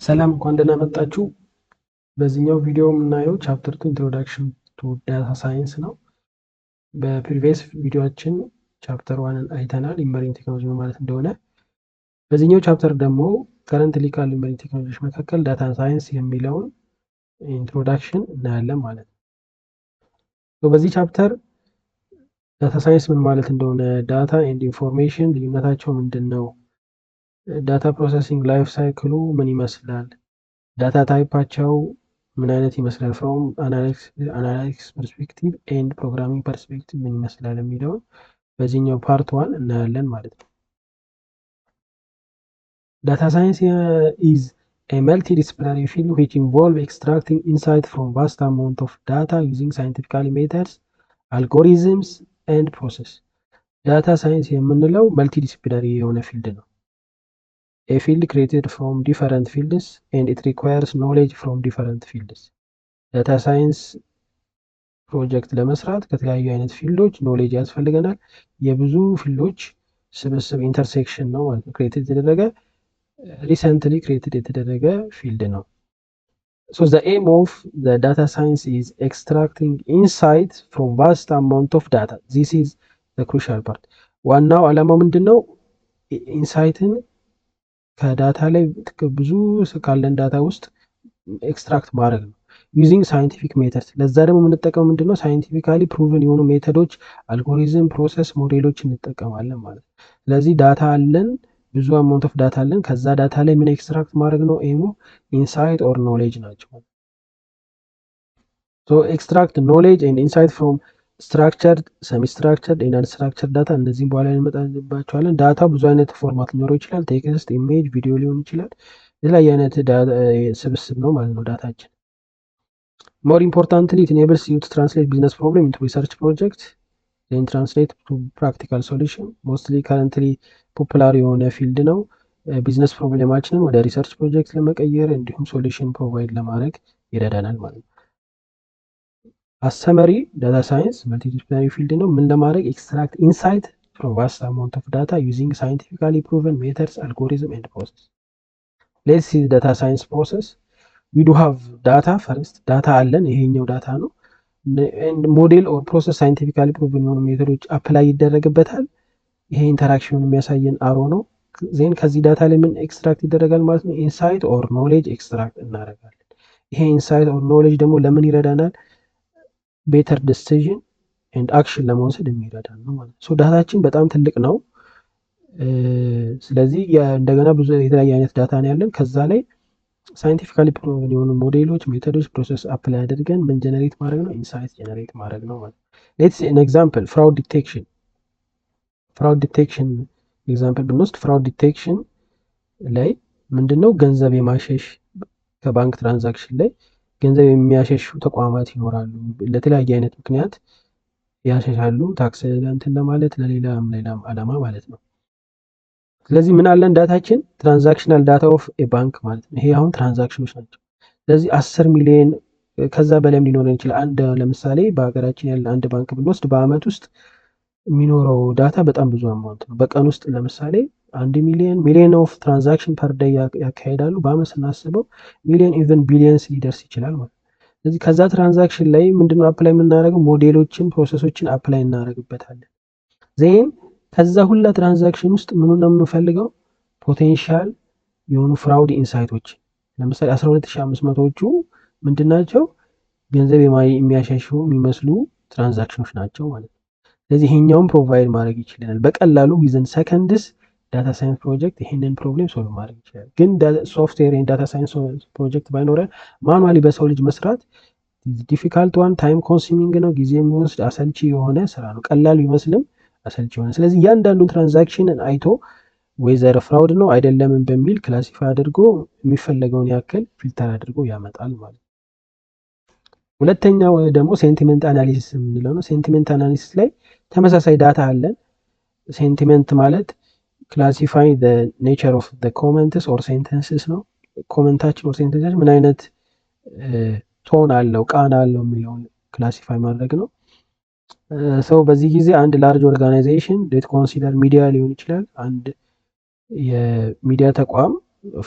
ሰላም፣ እንኳን ደህና መጣችሁ። በዚህኛው ቪዲዮ የምናየው chapter 2, introduction to data science ነው። በ previous ቪዲዮአችን chapter 1 ን አይተናል፣ emerging technology ማለት እንደሆነ። በዚህኛው chapter ደግሞ currently ካሉ emerging ቴክኖሎጂዎች መካከል data science የሚለውን introduction እናያለን ማለት ነው። በዚህ chapter data science ምን ማለት እንደሆነ፣ data and information ልዩነታቸው ምንድን ነው፣ data processing life cycle ኡ ምን ይመስላል፣ data type ኣቸው ምን አይነት ይመስላል፣ from analytics perspective and programming perspective ምን ይመስላል የሚለውን በዚህኛው part 1 እናያለን ማለት ነው። Data science is a multidisciplinary field which involve extracting insight from vast amount of data using scientifically methods, algorithms and process። Data science የምንለው multidisciplinary የሆነ field ነው። A field created from different fields, and it requires knowledge from different fields። Data science project ለመስራት ከተለያዩ አይነት field ኦች knowledge ያስፈልገናል። የብዙ field ኦች ስብስብ intersection ነው ማለት ነው። Created የተደረገ፣ recently created የተደረገ field ነው። So the aim of the data science is extracting insight from vast amount of data. This is the crucial part። ዋናው ዓላማው ምንድን ነው? Insight ን ከ data ላይ፣ ብዙ ካለን data ውስጥ extract ማድረግ ነው using scientific methods። ለዛ ደግሞ የምንጠቀመው ምንድነው? Scientifically proven የሆኑ method ኦች፣ algorithm፣ process፣ ሞዴሎች እንጠቀማለን ማለት ነው። ስለዚህ data አለን፣ ብዙ amount of data አለን። ከዛ data ላይ ምን extract ማድረግ ነው aim ኡ? Insight or knowledge ናቸው። So extract knowledge and insight from structured, semi structured and unstructured data። እነዚህም በኋላ እንመጣባቸዋለን። Data ብዙ አይነት format ሊኖረው ይችላል። Text፣ image፣ ቪዲዮ ሊሆን ይችላል። የተለያየ አይነት ስብስብ ነው ማለት ነው data ችን። More importantly, it enables you to translate business problem into research project, then translate to practical solution። Mostly currently popular የሆነ field ነው። Business problem ኣችንን ወደ research project ለመቀየር እንዲሁም solution provide ለማድረግ ይረዳናል ማለት ነው። As summary, data science multidisciplinary field ነው። ምን ለማድረግ? Extract insight from vast amount of data using scientifically proven methods, algorithm and process። Let's see data science process። We do have data first። Data አለን፣ ይሄኛው data ነው። Model or process, scientifically proven የሆኑ method ኦች apply ይደረግበታል። ይሄ interaction ኑን የሚያሳየን arrow ነው። Then ከዚህ data ላይ ምን extract ይደረጋል ማለት ነው? Insight or knowledge extract እናደርጋለን። ይሄ insight or knowledge ደግሞ ለምን ይረዳናል? Better decision and action ለመውሰድ የሚረዳን ነው ማለት ነው። So data ችን በጣም ትልቅ ነው። ስለዚህ እንደገና ብዙ የተለያየ አይነት data ነው ያለን። ከዛ ላይ scientifically proven የሆኑ ሞዴሎች፣ method ኦች፣ process apply አድርገን ምን generate ማድረግ ነው? Insight generate ማድረግ ነው ማለት ነው። Let's an example, fraud detection። Fraud detection example ብንወስድ፣ fraud detection ላይ ምንድነው? ገንዘብ የማሸሽ፣ ከባንክ transaction ላይ ገንዘብ የሚያሸሹ ተቋማት ይኖራሉ። ለተለያየ አይነት ምክንያት ያሸሻሉ። Tax እንትን ለማለት፣ ለሌላም ሌላም አላማ ማለት ነው። ስለዚህ ምን አለን? Data ችን transactional data of a bank ማለት ነው። ይሄ አሁን transaction ኖች ናቸው። ስለዚህ 10 ሚሊዮን ከዛ በላይም ሊኖረን ይችላል። አንድ ለምሳሌ በሀገራችን ያለ አንድ ባንክ ብንወስድ በአመት ውስጥ የሚኖረው data በጣም ብዙ amount ነው። በቀን ውስጥ ለምሳሌ 1 ሚሊዮን፣ million of transaction per day ያካሂዳሉ። በአመት ስናስበው million, even billions ሊደርስ ይችላል ማለት ነው። ስለዚህ ከዛ transaction ላይ ምንድነው apply የምናደርገው? ሞዴሎችን፣ process ኦችን apply እናደርግበታለን። Then ከዛ ሁላ transaction ውስጥ ምኑን ነው የምንፈልገው? Potential የሆኑ fraud insight ኦች። ለምሳሌ 12,500ዎቹ ምንድን ናቸው? ገንዘብ የሚያሸሹ የሚመስሉ transaction ኖች ናቸው ማለት ነው። ስለዚህ ይሄኛውን provide ማድረግ ይችላል። በቀላሉ within seconds data science project ይሄንን problem solve ማድረግ ይችላል። ግን software data science project ባይኖረን manually በሰው ልጅ መስራት difficult one፣ time consuming ነው፣ ጊዜ የሚወስድ አሰልቺ የሆነ ስራ ነው። ቀላል ቢመስልም አሰልቺ የሆነ። ስለዚህ እያንዳንዱን transaction ን አይቶ whether fraud ነው አይደለምን በሚል classify አድርጎ የሚፈለገውን ያክል filter አድርጎ ያመጣል ማለት ነው። ሁለተኛው ደግሞ sentiment analysis የምንለው ነው። Sentiment analysis ላይ ተመሳሳይ data አለን። Sentiment ማለት classify nature of comments or sentences ነው። Comment ኣችን or sentence ኣችን ምን አይነት tone አለው፣ ቃና አለው የሚለውን classify ማድረግ ነው። So በዚህ ጊዜ አንድ large organization, let consider media ሊሆን ይችላል። አንድ የሚዲያ ተቋም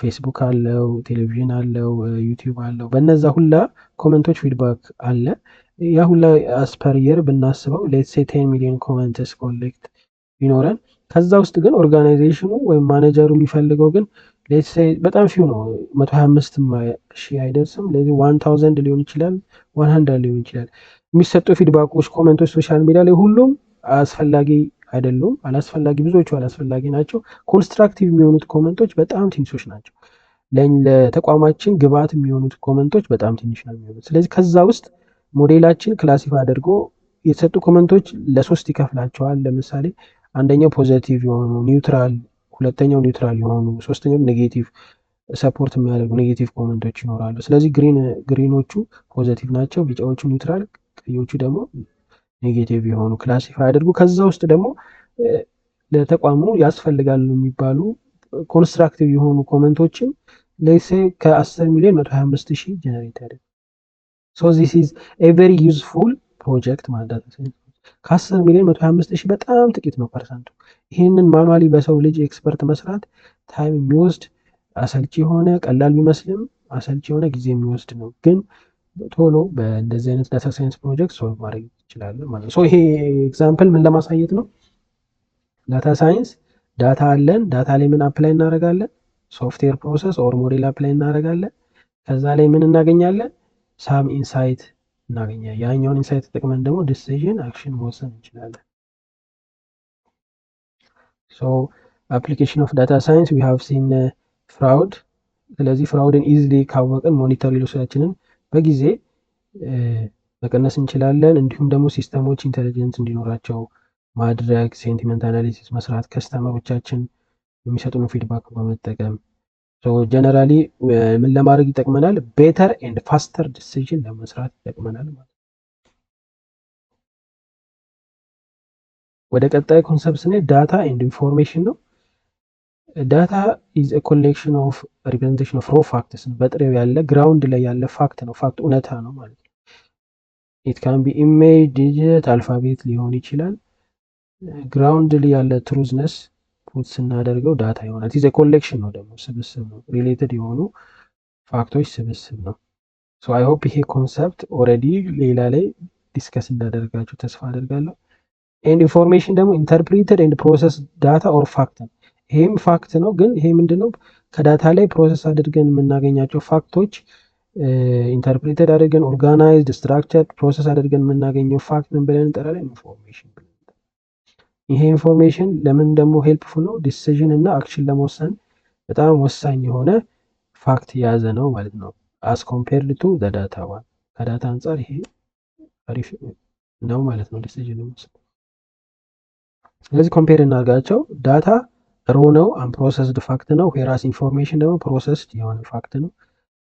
ፌስቡክ አለው፣ ቴሌቪዥን አለው፣ ዩቲዩብ አለው። በነዛ ሁላ comment ኦች feedback አለ። ያ ሁላ as per year ብናስበው let's say 10 million comments collect ቢኖረን፣ ከዛ ውስጥ ግን organization ኑ ወይም ማኔጀሩ የሚፈልገው ግን let's say በጣም few ነው። 125,000 አይደርስም። ለዚህ 1000 ሊሆን ይችላል፣ 100 ሊሆን ይችላል። የሚሰጡ feedback ኦች፣ comment ኦች social media ላይ ሁሉም አስፈላጊ አይደሉም። አላስፈላጊ፣ ብዙዎቹ አላስፈላጊ ናቸው። Constructive የሚሆኑት comment ኦች በጣም ትንሾች ናቸው። ለተቋማችን ግብአት የሚሆኑት comment ኦች በጣም ትንሽ ነው የሚሆኑት። ስለዚህ ከዛ ውስጥ ሞዴላችን classify አድርጎ የተሰጡ comment ኦች ለሶስት ይከፍላቸዋል። ለምሳሌ አንደኛው positive የሆኑ፣ neutral፣ ሁለተኛው neutral የሆኑ፣ ሶስተኛው negative support የሚያደርጉ negative comment ኦች ይኖራሉ። ስለዚህ green ኦቹ positive ናቸው፣ ቢጫዎቹ neutral፣ ቀዮቹ ደግሞ negative የሆኑ classify አድርጉ። ከዛ ውስጥ ደግሞ ለተቋሙ ያስፈልጋሉ የሚባሉ constructive የሆኑ comment ኦችን let's say ከ10 ሚሊዮን 125,000 generate ያደርግ። So this is a very useful project ማለት ነው። ከ10 ሚሊዮን 125,000 በጣም ጥቂት ነው percent ኡ። ይህንን manually በሰው ልጅ expert መስራት time የሚወስድ፣ አሰልቺ የሆነ፣ ቀላል ቢመስልም አሰልቺ የሆነ፣ ጊዜ የሚወስድ ነው። ግን ቶሎ በእንደዚህ አይነት data science project solve ማድረግ ይችላለን ማለት ነው። ይሄ example ምን ለማሳየት ነው? Data science data አለን። Data ላይ ምን apply እናደርጋለን? Software process or model apply እናደርጋለን። ከዛ ላይ ምን እናገኛለን? Some insight እናገኛለን። ያኛውን insight ተጠቅመን ደግሞ decision action መወሰን እንችላለን። So application of data science, we have seen fraud። ስለዚህ fraud ን easily ካወቅን monetary loss ኣችንን በጊዜ መቀነስ እንችላለን። እንዲሁም ደግሞ system ኦች intelligence እንዲኖራቸው ማድረግ፣ sentiment analysis መስራት፣ customer ኦቻችን የሚሰጡን feedback በመጠቀም generally ምን ለማድረግ ይጠቅመናል? Better and faster decision ለመስራት ይጠቅመናል ማለት ነው። ወደ ቀጣይ concept ስንሄድ data and information ነው። Data is collection of representation of raw facts፣ በጥሬው ያለ፣ ground ላይ ያለ fact ነው። Fact እውነታ ነው ማለት ነው። It can be image፣ digit፣ alphabet ሊሆን ይችላል። Ground ላይ ያለ truthness put ስናደርገው data ይሆናል። Is collection ነው ደግሞ፣ ስብስብ ነው። Related የሆኑ fact ኦች ስብስብ ነው። So I hope ይሄ concept already ሌላ ላይ discuss እንዳደረጋችሁ ተስፋ አደርጋለሁ። And information ደግሞ interpreted and processed data or fact ነው። ይሄም fact ነው፣ ግን ይሄ ምንድነው? ከ data ላይ process አድርገን የምናገኛቸው fact ኦች፣ interpreted አድርገን፣ organized፣ structured፣ process አድርገን የምናገኘው fact ምን ብለን እንጠራለን? Information ብለን። ይሄ information ለምን ደግሞ helpful ነው? Decision እና action ለመወሰን በጣም ወሳኝ የሆነ fact የያዘ ነው ማለት ነው። As compared to data one፣ ከ data አንጻር ይሄ አሪፍ ነው ማለት ነው decision ለመወሰን። ስለዚህ compare እናድርጋቸው። Data raw ነው፣ unprocessed fact ነው። Whereas information ደግሞ processed የሆነ fact ነው።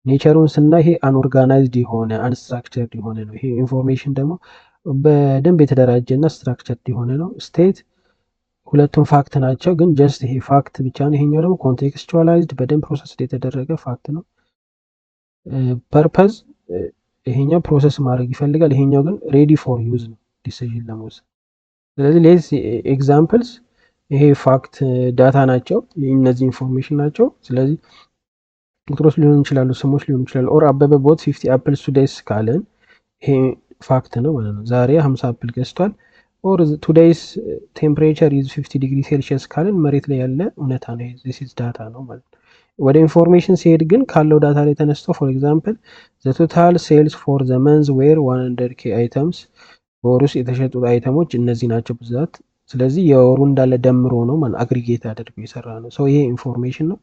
Nature ኡን ስናይ ይሄ unorganized የሆነ፣ unstructured የሆነ ነው። ይሄ information ደግሞ በደንብ የተደራጀ እና structured የሆነ ነው። State ሁለቱም fact ናቸው፣ ግን just ይሄ fact ብቻ ነው። ይሄኛው ደግሞ contextualized፣ በደንብ processed የተደረገ fact ነው። Purpose ይሄኛው process ማድረግ ይፈልጋል፣ ይሄኛው ግን ready for use ነው decision ለመውሰድ። ስለዚህ let's examples፣ ይሄ fact data ናቸው፣ እነዚህ information ናቸው። ስለዚህ ቁጥሮች ሊሆኑ ይችላሉ፣ ስሞች ሊሆኑ ይችላሉ። Or አበበ bought 50 apples today ካለን ይሄ fact ነው ማለት ነው። ዛሬ 50 apple ገዝቷል። Or today's temperature is 50 degree Celsius ካልን መሬት ላይ ያለ እውነታ ነው። This is data ነው ማለት ነው። ወደ information ሲሄድ ግን ካለው data ላይ ተነስቶ for example, the total sales for the month were 100 K items፣ በወር ውስጥ የተሸጡት item ኦች እነዚህ ናቸው ብዛት። ስለዚህ የወሩ እንዳለ ደምሮ ነው ማለት aggregate አድርጎ የሰራ ነው። So ይሄ information ነው።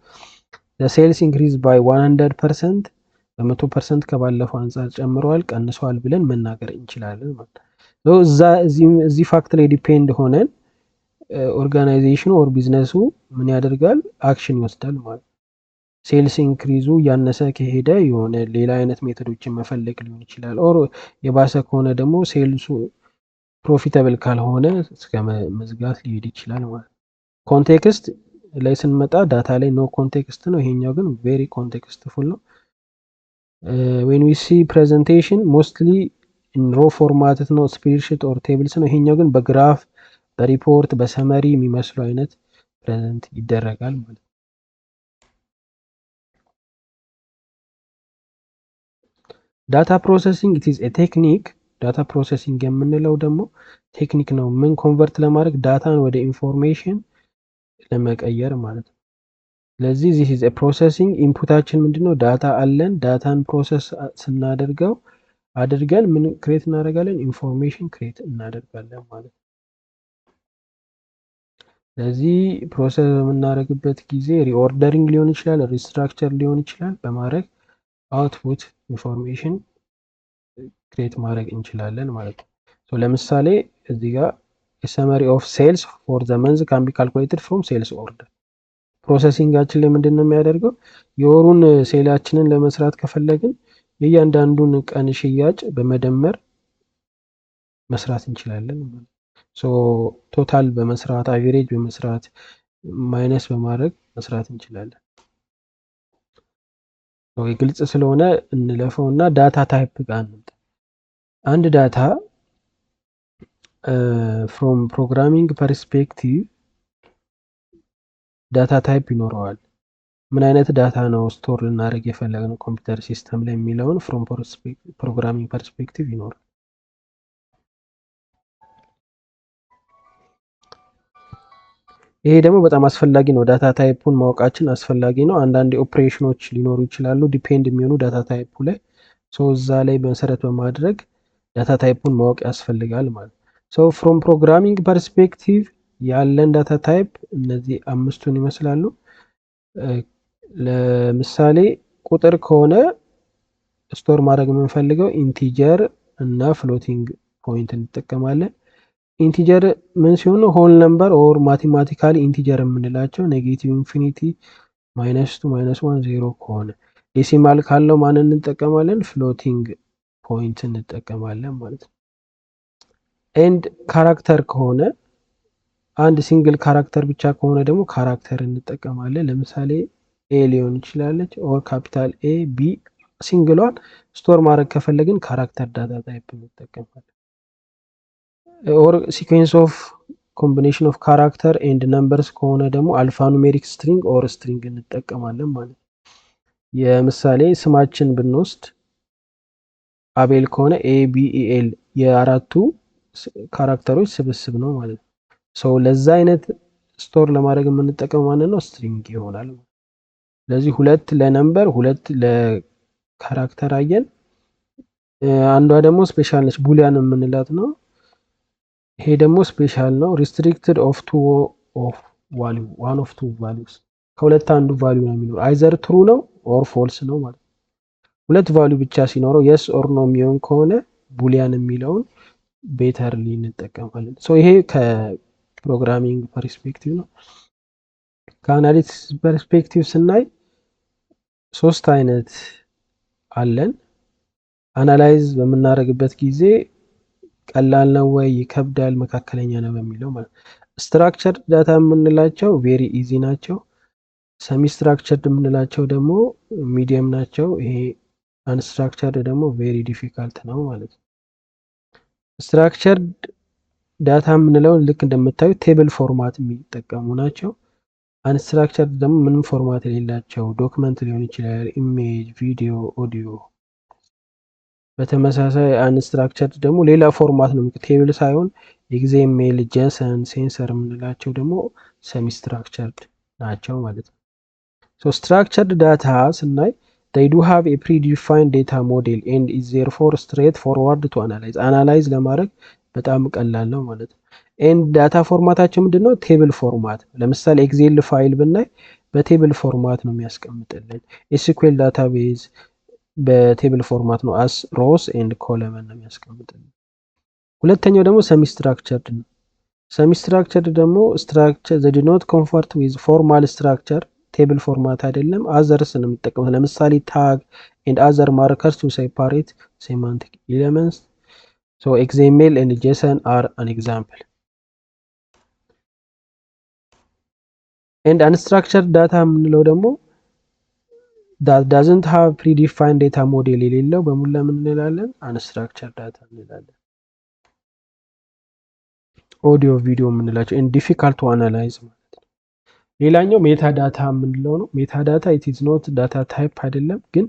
Sales increase by 100%፣ በ100% ከባለፈው አንጻር ጨምረዋል፣ ቀንሰዋል ብለን መናገር እንችላለን ማለት ነው። እዛ እዚህ fact ላይ depend ሆነን organization ኑ or business ኡ ምን ያደርጋል? Action ይወስዳል ማለት ነው። Sales increase ኡ እያነሰ ከሄደ የሆነ ሌላ አይነት method ኦችን መፈለግ ሊሆን ይችላል። Or የባሰ ከሆነ ደግሞ sales ኡ profitable ካልሆነ እስከ መዝጋት ሊሄድ ይችላል ማለት ነው። Context ላይ ስንመጣ data ላይ no context ነው። ይሄኛው ግን very contextful ነው። When we see presentation, mostly in raw format ነው፣ spreadsheet or tables ነው። ይሄኛው ግን በ graph፣ በ report፣ በ summary የሚመስሉ አይነት present ይደረጋል ማለት ነው። Data processing, it is a technique. Data processing የምንለው ደግሞ technique ነው። ምን convert ለማድረግ? Data ን ወደ information ለመቀየር ማለት ነው። ስለዚህ this is processing. Input ኣችን ምንድነው? Data አለን። Data ን process ስናደርገው አድርገን ምን create እናደርጋለን? Information create እናደርጋለን ማለት ነው። ስለዚህ process በምናደርግበት ጊዜ reordering ሊሆን ይችላል፣ restructure ሊሆን ይችላል። በማድረግ output information create ማድረግ እንችላለን ማለት ነው። ለምሳሌ እዚህ ጋር summary of sales for the month can be calculated from sales order። Processing ኣችን ላይ ምንድን ነው የሚያደርገው? የወሩን sale ኣችንን ለመስራት ከፈለግን የእያንዳንዱን ቀን ሽያጭ በመደመር መስራት እንችላለን ማለት ነው። So total በመስራት፣ average በመስራት፣ minus በማድረግ መስራት እንችላለን። ግልጽ ስለሆነ እንለፈው እና data type ጋር እንምጣ። አንድ data from programming perspective data type ይኖረዋል። ምን አይነት data ነው store ልናደርግ የፈለግነው computer system ላይ የሚለውን from programming perspective ይኖራል። ይሄ ደግሞ በጣም አስፈላጊ ነው። Data type ኡን ማወቃችን አስፈላጊ ነው። አንዳንድ ኦፕሬሽኖች ሊኖሩ ይችላሉ depend የሚሆኑ data type ኡ ላይ። So እዛ ላይ መሰረት በማድረግ data type ኡን ማወቅ ያስፈልጋል ማለት ነው። So from programming perspective ያለን data type እነዚህ አምስቱን ይመስላሉ። ለምሳሌ ቁጥር ከሆነ store ማድረግ የምንፈልገው integer እና floating point እንጠቀማለን። Integer ምን ሲሆን? Whole number or mathematically integer የምንላቸው negative infinity፣ -2፣ -1፣ 0 ከሆነ። Decimal ካለው ማንን እንጠቀማለን? Floating point እንጠቀማለን ማለት ነው። And character ከሆነ፣ አንድ single character ብቻ ከሆነ ደግሞ character እንጠቀማለን። ለምሳሌ A ሊሆን ይችላለች or capital A B single ኧን store ማድረግ ከፈለግን character data type እንጠቀማለን። Or sequence of combination of character and numbers ከሆነ ደግሞ alphanumeric string or string እንጠቀማለን ማለት ነው። የምሳሌ ስማችን ብንወስድ አቤል ከሆነ A B E L የአራቱ character ኦች ስብስብ ነው ማለት ነው። So ለዛ አይነት store ለማድረግ የምንጠቀመው ማለት ነው string ይሆናል። ስለዚህ ሁለት ለ number፣ ሁለት ለ character አየን። አንዷ ደግሞ special ነች፣ boolean የምንላት ነው። ይሄ ደግሞ special ነው። Restricted of two of value, one of two values፣ ከሁለት አንዱ value ነው የሚኖረው፣ either true ነው or false ነው ማለት ነው። ሁለት value ብቻ ሲኖረው yes or no የሚሆን ከሆነ boolean የሚለውን betterly እንጠቀማለን። So ይሄ ከ programming perspective ነው። ከ analytics perspective ስናይ ሶስት አይነት አለን። Analyze በምናደርግበት ጊዜ ቀላል ነው ወይ፣ ይከብዳል፣ መካከለኛ ነው በሚለው ማለት ነው። Structured data የምንላቸው very easy ናቸው። Semi structured የምንላቸው ደግሞ medium ናቸው። ይሄ unstructured ደግሞ very difficult ነው ማለት ነው። Structured data የምንለው ልክ እንደምታዩት table format የሚጠቀሙ ናቸው። Unstructured ደግሞ ምንም format የሌላቸው document ሊሆን ይችላል፣ image፣ video፣ audio። በተመሳሳይ unstructured ደግሞ ሌላ format ነው፣ table ሳይሆን XML፣ JSON፣ sensor የምንላቸው ደግሞ semi structured ናቸው ማለት ነው። So structured data ስናይ they do have a predefined data model and is therefore straightforward to analyze. Analyze ለማድረግ በጣም ቀላል ነው ማለት ነው። And data format ኣቸው ምንድን ነው? Table format። ለምሳሌ Excel file ብናይ በ table format ነው የሚያስቀምጥልን። SQL database በ table format ነው፣ as rows and column ነው የሚያስቀምጥልን። ሁለተኛው ደግሞ semi structured ነው። Semi structured ደግሞ structure they do not comfort with formal structure፣ table format አይደለም፣ others ነው የሚጠቀሙት። ለምሳሌ tag and other markers to separate semantic elements. So XML and JSON are an example. And unstructured data የምንለው ደግሞ that doesn't have predefined data model የሌለው በሙላ ምን እንላለን? Unstructured data እንላለን። Audio፣ video የምንላቸው and difficult to analyze ማለት ነው። ሌላኛው metadata የምንለው ነው። Metadata, it is not data type አይደለም፣ ግን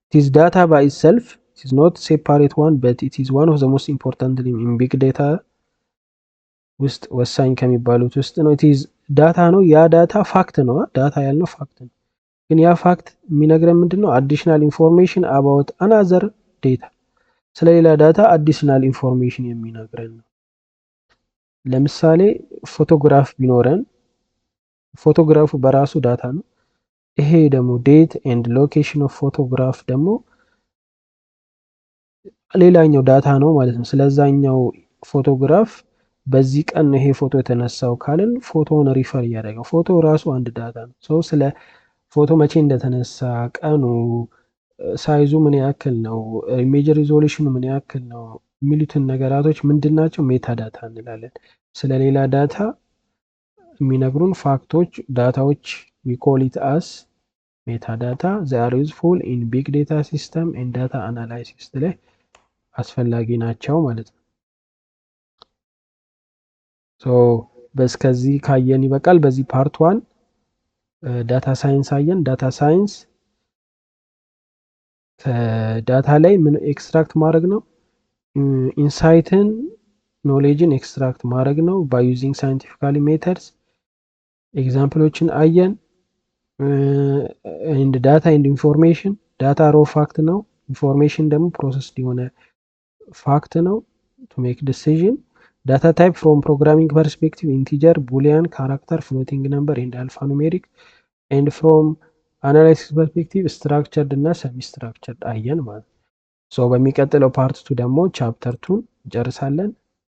it is data by itself. It is not separate one, but it is one of the most important in big data ውስጥ ወሳኝ ከሚባሉት ውስጥ ነው። It is data ነው። ያ data fact ነው። Data ያልነው fact ነው። ግን ያ fact የሚነግረን ምንድን ነው? Additional information about another data፣ ስለሌላ data additional information የሚነግረን ነው። ለምሳሌ ፎቶግራፍ ቢኖረን ፎቶግራፉ በራሱ data ነው። ይሄ ደግሞ date and location of photograph ደግሞ ሌላኛው data ነው ማለት ነው። ስለዛኛው ፎቶግራፍ በዚህ ቀን ነው ይሄ ፎቶ የተነሳው ካልን ፎቶውን refer እያደረገ ፎቶ ራሱ አንድ data ነው። So ስለ ፎቶ መቼ እንደተነሳ፣ ቀኑ፣ size ኡ ምን ያክል ነው፣ image resolution ኑ ምን ያክል ነው የሚሉትን ነገራቶች ምንድን ናቸው? Metadata እንላለን። ስለ ሌላ data የሚነግሩን fact ኦች፣ data ዎች we call it as metadata. They are useful in big data system and data analysis ላይ አስፈላጊ ናቸው ማለት ነው። So በእስከዚህ ካየን ይበቃል። በዚህ part one data science አየን። Data science ከ data ላይ ምን extract ማድረግ ነው? Insight ን፣ knowledge ን extract ማድረግ ነው by using scientifically methods። Example ኦችን አየን። And data and information፣ data raw fact ነው። Information ደግሞ process የሆነ fact ነው to make decision። Data type from programming perspective: integer፣ boolean፣ character፣ floating number and alphanumeric, and from analysis perspective structured እና semi structured አየን ማለት ነው። So በሚቀጥለው part two ደግሞ chapter two ን እንጨርሳለን።